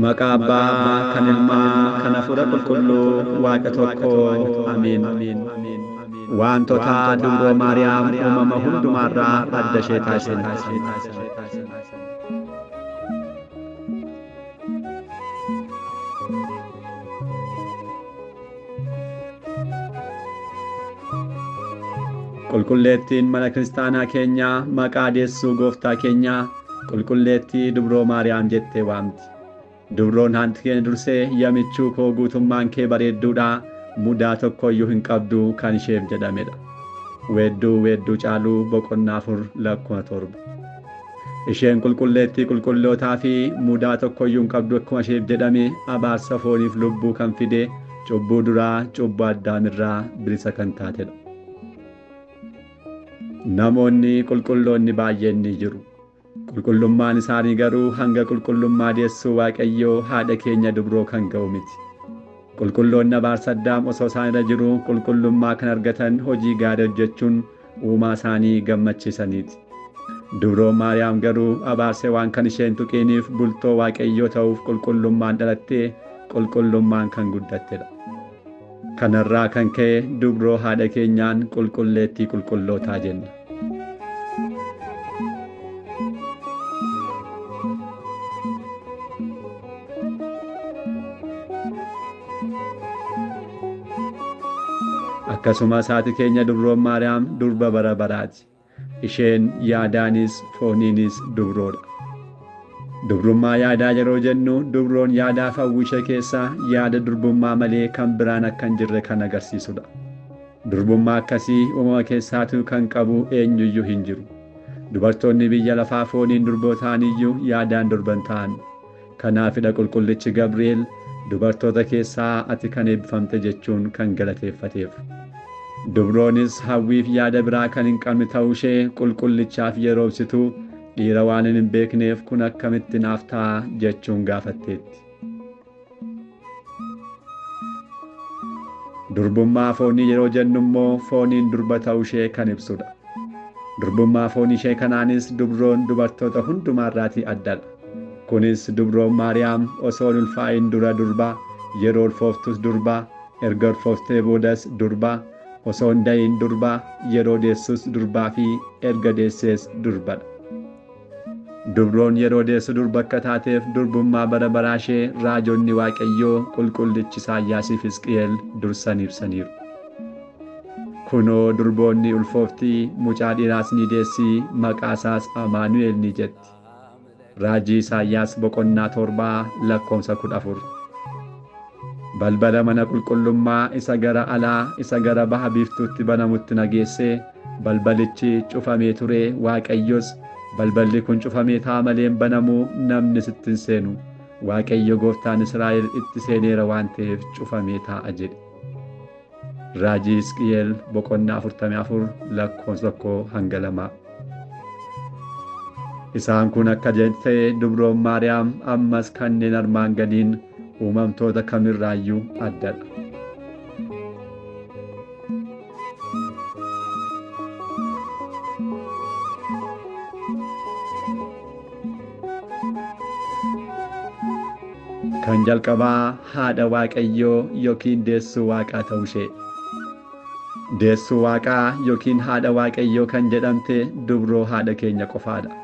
Maqaa Abbaa kan Ilmaa kan Hafuura Qulqulluu Waaqa tokko Ameen. Wantoota Dubroo Maariyaam uumama hundumaarraa adda ishee taasisan. Qulqulleettiin mana kiristaanaa keenyaa maqaa deessuu gooftaa keenyaa qulqulleettii Dubroo Maariyaam jettee waamti. Dubroon haanti keenya dursee yamichuu koo guutummaan kee bareedduudha, mudaa tokkoyyuu hin qabdu kan isheef jedhamedha. Weedduu weedduu caaluu boqonnaa 4 lakkoofsa 7. Isheen qulqulleettii qulqullootaa fi mudaa tokkoyyuu hin qabdu akkuma isheef jedhame abaarsa fooniif lubbuu kan fide cubbuu duraa cubbuu addaamirraa bilisa kan taatedha. Namoonni qulqulloonni baay'een ni jiru. Qulqullummaan isaanii garuu hanga qulqullummaa deessuu Waaqayyoo haadha keenya dubroo kan ga'u miti. Qulqulloonni abaarsa addaam osoo isaan irra jiru qulqullummaa kan argatan hojii gaarii hojjechuun uumaa isaanii gammachiisaniiti. Dubroo Maariyaam garuu abaarsa waan kan isheen tuqiniif bultoo Waaqayyoo ta'uuf qulqullummaan dhalattee qulqullummaan kan guddattedha. Kanarraa kan ka'e dubroo haadha keenyaan qulqulleettii qulqullootaa jenna. Akkasumas haati keenya Dubroon Maariyaam durba bara baraati. Isheen yaadaanis fooniinis dubroodha. Dubrummaa yaadaa yeroo jennu dubroon yaadaaf hawwii ishee keessaa yaada durbummaa malee kan biraan akka hin jirre kan agarsiisudha. Durbummaa akkasii uumama keessaatu kan qabu eenyuyyuu hin jiru. Dubartoonni biyya lafaa fooniin durboo ta'aniyyuu yaadaan durban ta'an. Kanaafidha qulqullichi Gabri'eel dubartoota keessaa ati kan eebbifamte jechuun kan galateeffateef. Dubroonis hawwiif yaada biraa kan hin qabne ta'uu ishee qulqullichaaf yeroo ibsitu dhiira waan hin beekneef kun akkamitti naaf ta'a jechuun gaafatteetti. Durbummaa foonii yeroo jennu immoo fooniin durba ta'uu ishee kan ibsudha. Durbummaa foonii ishee kanaanis dubroon dubartoota hundumaarraatii addadha. Kunis Dubroon Maariyaam osoo hin ulfaa'iin dura durba, yeroo ulfooftus durba, erga ulfooftee boodas durba, osoo hin da'iin durba, yeroo deessus durbaa fi erga deessees durbadha. Dubroon yeroo deessu durba akka taateef durbummaa bara baraa ishee raajonni Waaqayyoo qulqullichi Isaayyaasii fi Hisqi'eel dursan ibsaniiru. Kunoo durboonni ulfooftii mucaa dhiiraas ni deessii maqaa isaas Amaanu'el ni jetti. Raajii Isaayyaas boqonnaa 7 lakkoofsa 14. Balbala mana qulqullummaa isa gara alaa isa gara baha biiftuutti banamutti nageessee balbalichi cufamee ture. Waaqayyos balballi kun cufamee ta'a malee hin banamuu, namni sitti hin seenu. Waaqayyo gooftaan Israa'el itti seeneera waan ta'eef cufamee taa'a jedhe. Raajii Hisqi'eel boqonnaa 44 lakkoofsa 1 hanga 2. Isaan kun akka ta'e Dubroon Maariyaam ammas kanneen armaan gadiin uumamtoota kamirraayyuu addadha. Kan jalqabaa haadha Waaqayyoo yookiin deessuu Waaqaa ta'uu ishee. Deessuu Waaqaa yookiin haadha Waaqayyoo kan jedhamte dubroo haadha keenya qofaadha.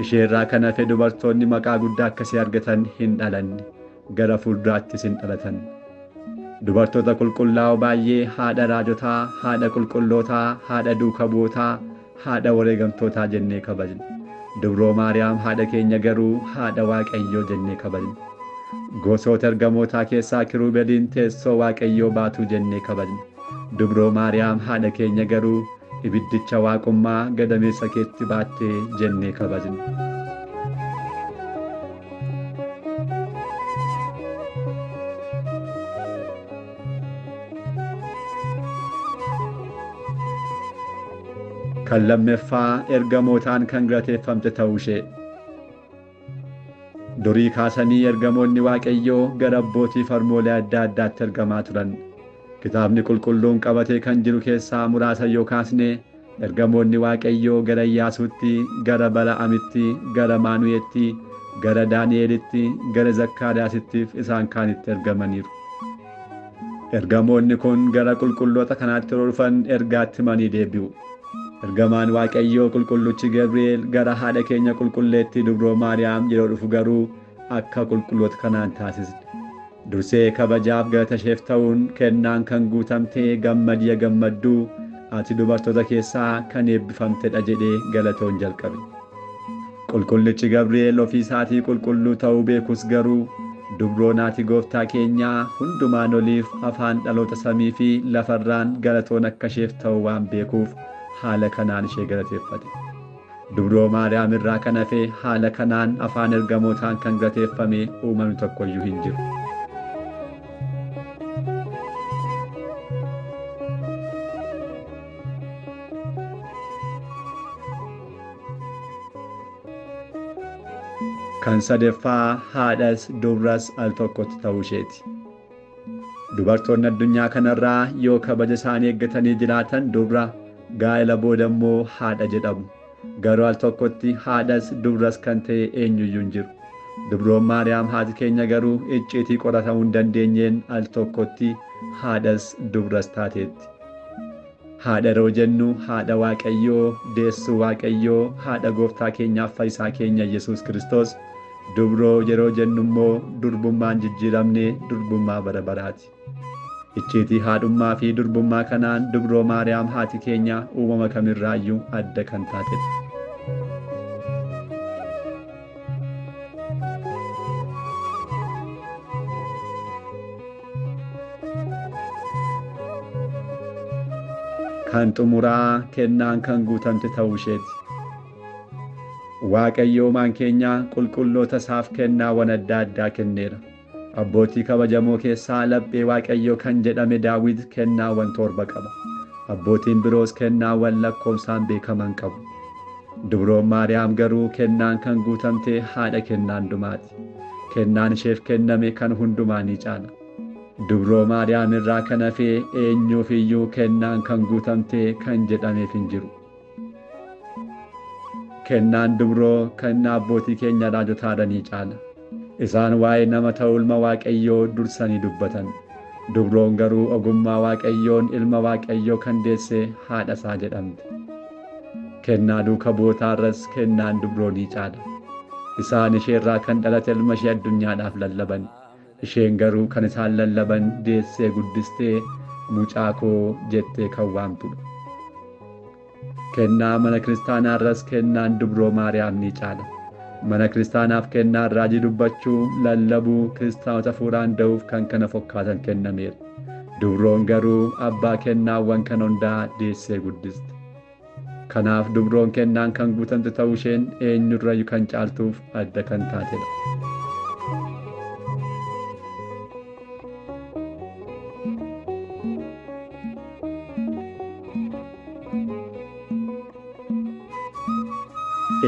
Isheerraa kan hafe dubartoonni maqaa guddaa akkasii argatan hin dhalanne, gara fuulduraattis hin dhalatan. Dubartoota qulqullaa'oo baay'ee haadha raajotaa, haadha qulqullootaa, haadha duuka bu'ootaa, haadha wareegamtootaa jennee kabajna. Dubroo Maariyaam haadha keenya garuu haadha Waaqayyoo jennee kabajna. Gosoota ergamootaa keessaa kiruubeliin teessoo Waaqayyoo baatuu jennee kabajna. Dubroo Maariyaam haadha keenya garuu ibiddicha waaqummaa gadameessa keetti baattee jennee kabajna. Kan lammaffaa ergamootaan kan galateeffamte ta'uu ishee. Durii kaasanii ergamoonni Waaqayyoo gara abbootii farmoolee adda addaatti ergamaa turan. Kitaabni qulqulluun qabatee kan jiru keessaa muraasa yoo kaasne ergamoonni Waaqayyoo gara Iyyaasuutti, gara Bala'amitti, gara Maanu'eetti, gara Daani'elitti, gara Zakkaariyaasittiif isaan kaanitti ergamaniiru. Ergamoonni kun gara qulqulloota kanaatti yeroo dhufan ergaatti himanii deebi'u. Ergamaan Waaqayyoo qulqulluchi Gabri'eel gara haadha keenya qulqulleettii Dubroo Maariyaam yeroo dhufu garuu akka qulqulloota kanaan taasisne. Dursee kabajaaf galata isheef ta'uun kennaan kan guutamtee gammadiya gammadduu ati dubartoota keessaa kan eebbifamtedha jedhee galatoon jalqabe. Qulqullichi Gabri'eel ofii isaatii qulqulluu ta'uu beekus garuu Dubroon haati gooftaa keenyaa hundumaan oliif afaan dhaloota samii fi lafarraan galatoon akka isheef ta'u waan beekuuf haala kanaan ishee galateeffate. Dubroo Maariyaam irraa kan hafe haala kanaan afaan ergamootaan kan galateeffame uumamni tokkoyyuu hin jiru. Kan sadaffaa haadhas dubras al tokkotti ta'uu isheeti. Dubartoonni addunyaa kanarraa yoo kabaja isaanii eeggatanii jiraatan dubra, gaa'ela booda immoo haadha jedhamu. Garuu al tokkotti haadhas dubras kan ta'e eenyuyyuu hin jiru. Dubroon Maariyaam haati keenya garuu icciitii qoratamuu hin dandeenyeen al tokkotti haadhas dubras taateetti. Haadha yeroo jennu haadha Waaqayyoo, deessuu Waaqayyoo, haadha gooftaa keenyaaf fayyisaa keenya Yesuus Kiristoos. Dubroo yeroo jennu immoo durbummaan jijjiiramne durbummaa bara baraati. Icciitii haadhummaa fi durbummaa kanaan dubroo Maariyaam haati keenya uumama kamirraayyuu adda kan taatedha. Kan xumuraa kennaan kan guutamte ta'uu isheeti. Waaqayyo uumaan keenya qulqulloota isaaf kennaawwan adda addaa kenneera. Abbootii kabajamoo keessaa laphee Waaqayyoo kan jedhame Daawit kennaawwan 7 qaba. Abbootiin biroos kennaawwan lakkoofsaan beekaman qabu. Dubroon Maariyaam garuu kennaan kan guutamte haadha kennaa hundumaati. Kennaan isheef kenname kan hundumaa ni caala. Dubroo Maariyaam irraa kan hafe eenyuuf iyyuu kennaan kan guutamte kan jedhameef hin jiru. Kennaan dubroo kennaa abbootii keenya raajotaa ni caala. Isaan waa'ee nama ta'uu ilma Waaqayyoo dursanii dubbatan. Dubroon garuu ogummaa Waaqayyoon ilma Waaqayyoo kan deesse haadha isaa jedhamte. Kennaa duuka bu'ootaarras kennaan dubroo ni caala. Isaan isheerraa kan dhalate ilma ishee addunyaadhaaf lallaban. Isheen garuu kan isaan lallaban deessee guddistee mucaa koo jettee kan waamtudha. Kennaa mana kiristaanaarras kennaan dubroo Maariyaam ni caala. Mana kiristaanaaf kennaan raajii dubbachuu, lallabuu, kiristaanota fuuraan da'uuf kan kana fakkaatan kennameera. Dubroon garuu abbaa kennaawwan kan hundaa deessee guddiste. Kanaaf dubroon kennaan kan guutamte ta'uu isheen eenyurrayyuu kan caaltuuf adda kan taatedha.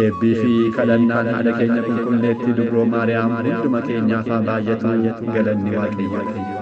Eebbii fi kadhannaan haadha keenya qulqulleettii Dubroo Maariyaam hunduma keenyaaf haa baay'atu. Galanni Waaqayyoof.